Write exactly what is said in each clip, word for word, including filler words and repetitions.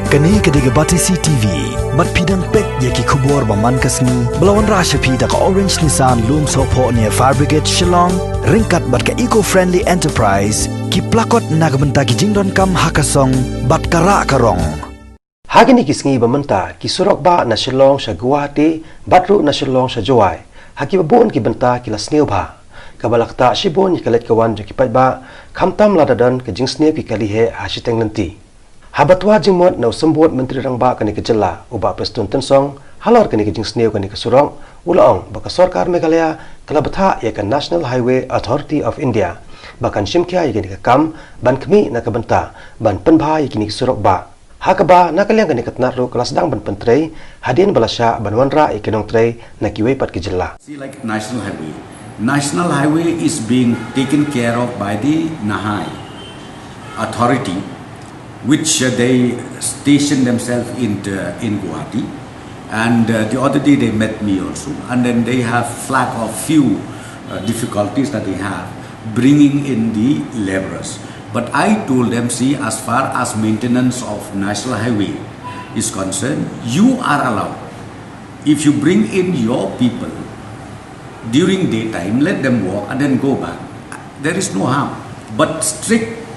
Kane ka dei ka Batesi T V, bad phi dang peit ïa ki khubor ba man ka sngi, ba la wanrah sha phi da ka Orange Nissan Lumsohphoh near Fire Brigade Shillong, ryngkat bad ka Eco Friendly Enterprise, ki plakot na ka bynta ki jingdonkam ha ka song, bad ka rah ka rong. Ha kine ki sngi ba mynta, ki surok bah na Shillong sha Guwahati, bad ruh na Shillong sha Jowai, ha kiba bun ki bynta ki la sniew bha. Kaba la ktah shibun ïa ka leit ka wan jong ki paidbah, khamtam lada don ka jingsniew ki kali heh ha shiteng lynti. Haba twa jingmut na u Symbud Myntri Rangbah kane ka jylla, u Bah Prestone Tynsong, halor kane ka jingsniew kane ka surok, u la ong ba ka sorkar Meghalaya ka la bthah ïa ka National Highway Authority of India ba kan shim khia ïa kane ka kam ban khmih na ka bynta ban pynbha ïa kine ki surok bah. Ha kaba na ka liang kane ka tnat ruh ka la sdang ban pyntrei hadien ba la shah ban wanrah ïa ki nongtrei na kiwei pat ki jylla. See, like National Highway. National Highway is being taken care of by the NHAI authority, which, uh, they station themselves in, uh, in Guwahati. And, uh, the other day they met me also. And then they have flagged a few, uh, difficulties that they have bringing in the laborers. But I told them, see, as far as maintenance of National Highway is concerned, you are allowed. If you bring in your people during daytime, let them walk and then go back. There is no harm. But strict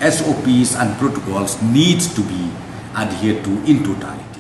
S O Ps and protocols needs to be adhered to in totality.